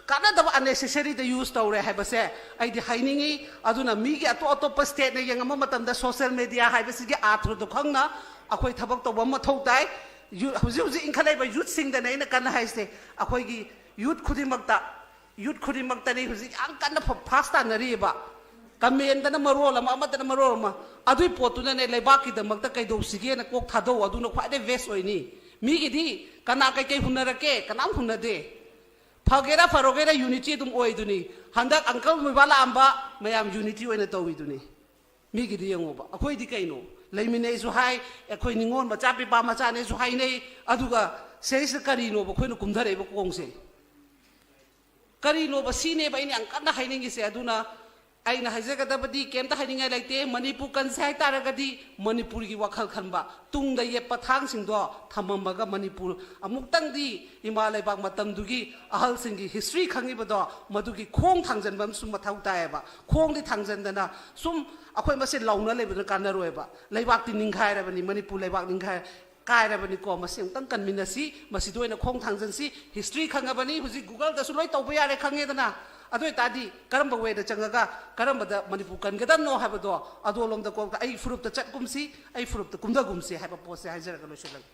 ꯀꯥꯟꯅꯗꯕ ꯑꯟꯅꯦꯁꯦꯁꯔꯤꯗ ꯌꯨꯁ ꯇꯧꯔꯦ ꯍꯥꯏꯕꯁꯦ ꯑꯩꯗꯤ ꯍꯥꯏꯅꯤꯡꯉꯤ꯫ ꯑꯗꯨꯅ ꯃꯤꯒꯤ ꯑꯇꯣꯞ ꯑꯇꯣꯞꯄ ꯁ꯭ꯇꯦꯠꯅ ꯌꯦꯡꯉꯝꯕ ꯃꯇꯝꯗ ꯁꯣꯁꯤꯌꯦꯜ ꯃꯦꯗꯤꯌꯥ ꯍꯥꯏꯕꯁꯤꯒꯤ ꯑꯥꯔꯊꯗꯣ ꯈꯪꯅ ꯑꯩꯈꯣꯏ ꯊꯕꯛ ꯇꯧꯕ ꯑꯃ ꯃꯊꯧ ꯇꯥꯏ꯫ ꯌꯨ-, ꯍꯧꯖꯤꯛ ꯍꯧꯖꯤꯛ ꯏꯟꯈꯠꯂꯛꯏꯕ ꯌꯨꯠꯁꯤꯡꯗꯅ ꯑꯩꯅ ꯀꯟꯅ ꯍꯥꯏꯁꯦ, ꯑꯩꯈꯣꯏꯒꯤ ꯌꯨꯠ ꯈꯨꯗꯤꯡꯃꯛꯇ, ꯌꯨꯠ ꯈꯨꯗꯤꯡꯃꯛꯇꯅꯤ ꯍꯧꯖꯤꯛ ꯌꯥꯝ ꯀꯟꯅ ꯐ-, ꯐꯥꯁ ꯇꯥꯟꯅꯔꯤꯑꯕ꯫ ꯀꯃꯦꯟꯗꯅ ꯃꯔꯣꯜ ꯑꯃ, ꯑꯃꯗꯅ ꯃꯔꯣꯜ ꯑꯃ꯫ ꯑꯗꯨꯏ ꯄꯣꯠꯇꯨꯅꯅꯦ ꯂꯩꯕꯥꯛꯀꯤꯗꯃꯛꯇ ꯀꯩꯗꯧꯁꯤꯒꯦꯅ ꯀꯣꯛ ꯊꯥꯗꯧ, ꯑꯗꯨꯅ ꯈ꯭ꯋꯥꯏꯗꯩ ꯕꯦꯁ ꯑꯣꯏꯅꯤ꯫ ꯃꯤꯒꯤꯗꯤ ꯀꯅꯥ ꯀꯩꯀꯩ ꯍꯨꯟꯅꯔꯛꯀꯦ? ꯀꯅꯥꯝ ꯍꯨꯟꯅꯗꯦ꯫ ꯐꯒꯦꯔꯥ ꯐꯔꯣꯒꯦꯔꯥ ꯌꯨꯅꯤꯇꯤ ꯑꯗꯨꯝ ꯑꯣꯏꯗꯨꯅꯤ꯫ ꯍꯟꯗꯛ ꯑꯪꯀꯜ ꯃꯣꯏꯕꯥ ꯂꯥꯛꯑꯝꯕ ꯃꯌꯥꯝ ꯌꯨꯅꯤꯇꯤ ꯑꯣꯏꯅ ꯇꯧꯏꯗꯨꯅꯤ꯫ ꯃꯤꯒꯤꯗꯤ ꯌꯦꯡꯉꯣꯕ, ꯑꯩꯈꯣꯏꯗꯤ ꯀꯩꯅꯣ? ꯂꯩꯃꯤꯟꯅꯩꯁꯨ ꯍꯥꯏ, ꯑꯩꯈꯣꯏ ꯅꯤꯉꯣꯜ ꯃꯆꯥ ꯄꯤꯄꯥ ꯃꯆꯥꯅꯦꯁꯨ ꯍꯥꯏꯅꯩ, ꯑꯗꯨꯒ ꯁꯤꯗꯩꯁꯤꯗ ꯀꯔꯤꯅꯣꯕ ꯑꯩꯈꯣꯏꯅ ꯀꯨꯝꯊꯔꯛꯏꯕ ꯀꯣꯡꯁꯦ? ꯀꯔꯤꯅꯣꯕ? ꯁꯤꯅꯦꯕ ꯑꯩꯅ ꯌꯥꯝ ꯀꯟꯅ ꯍꯥꯏꯅꯤꯡꯉꯤꯁꯦ꯫ ꯑꯗꯨꯅ ꯑꯩꯅ ꯍꯥꯏꯖꯒꯗꯕꯗꯤ ꯀꯩꯝꯇ ꯍꯥꯏꯅꯤꯡꯉꯥꯏ ꯂꯩꯇꯦ꯫ ꯃꯅꯤꯄꯨꯔ ꯀꯟꯁꯦ ꯍꯥꯏꯇꯥꯔꯒꯗꯤ ꯃꯅꯤꯄꯨꯔꯒꯤ ꯋꯥꯈꯜ ꯈꯟꯕ, ꯇꯨꯡꯗ ꯌꯦꯠꯄ ꯊꯥꯡꯁꯤꯡꯗꯣ ꯊꯝꯃꯝꯃꯒ ꯃꯅꯤꯄꯨꯔ ꯑꯃꯨꯛꯇꯪꯗꯤ ꯏꯃꯥ ꯂꯩꯕꯥꯛ ꯃꯇꯝꯗꯨꯒꯤ ꯑꯍꯜꯁꯤꯡꯒꯤ ꯍꯤꯁꯇ꯭ꯔꯤ ꯈꯪꯉꯤꯕꯗꯣ, ꯃꯗꯨꯒꯤ ꯈꯣꯡ ꯊꯥꯡꯖꯟꯕ ꯑꯃꯁꯨ ꯃꯊꯧ ꯇꯥꯏꯌꯦꯕ꯫ ꯈꯣꯡꯗꯤ ꯊꯥꯡꯖꯟꯗꯅ ꯁꯨꯝ ꯑꯩꯈꯣꯏ ꯃꯁꯦꯟ ꯂꯥꯎꯅ ꯂꯩꯕꯗꯨꯅ ꯀꯥꯟꯅꯔꯣꯏꯕ꯫ ꯂꯩꯕꯥꯛꯇꯤ ꯅꯤꯡꯈꯥꯏꯔꯕꯅꯤ, ꯃꯅꯤꯄꯨꯔ ꯂꯩꯕꯥꯛ ꯅꯤꯡꯈꯥꯏ ꯀꯥꯏꯔꯕꯅꯤꯀꯣ꯫ ꯃꯁꯤ ꯑꯃꯨꯛꯇꯪ ꯀꯟꯃꯤꯟꯅꯁꯤ, ꯃꯁꯤꯗ ꯑꯣꯏꯅ ꯈꯣꯡ ꯊꯥꯡꯖꯟꯁꯤ꯫ ꯍꯤꯁꯇ꯭ꯔꯤ ꯈꯪꯉꯕꯅꯤ, ꯍꯧꯖꯤꯛ ꯒꯨꯒꯜꯗꯁꯨ ꯂꯣꯏ ꯇꯧꯕ ꯌꯥꯔꯦ, ꯈꯪꯉꯦꯗꯅ꯫ ꯑꯗꯨ ꯑꯣꯏꯇꯥꯔꯗꯤ ꯀꯔꯝꯕ ꯋꯦꯗ ꯆꯪꯉꯒ ꯀꯔꯝꯕꯗ ꯃꯅꯤꯄꯨꯔ ꯀꯟꯒꯗꯕꯅꯣ ꯍꯥꯏꯕꯗꯣ ꯑꯗꯣꯂꯣꯝꯗ ꯀꯣ ꯑꯩ ꯐꯨꯔꯨꯞꯇ ꯆꯠꯀꯨꯝꯁꯤ, ꯑꯩ ꯐꯨꯔꯨꯞꯇ ꯀꯨꯝꯊꯒꯨꯝꯁꯤ ꯍꯥꯏꯕ ꯄꯣꯠꯁꯦ ꯍꯥꯏꯖꯔꯒ ꯂꯣꯏꯁꯤꯜꯂꯒꯦ꯫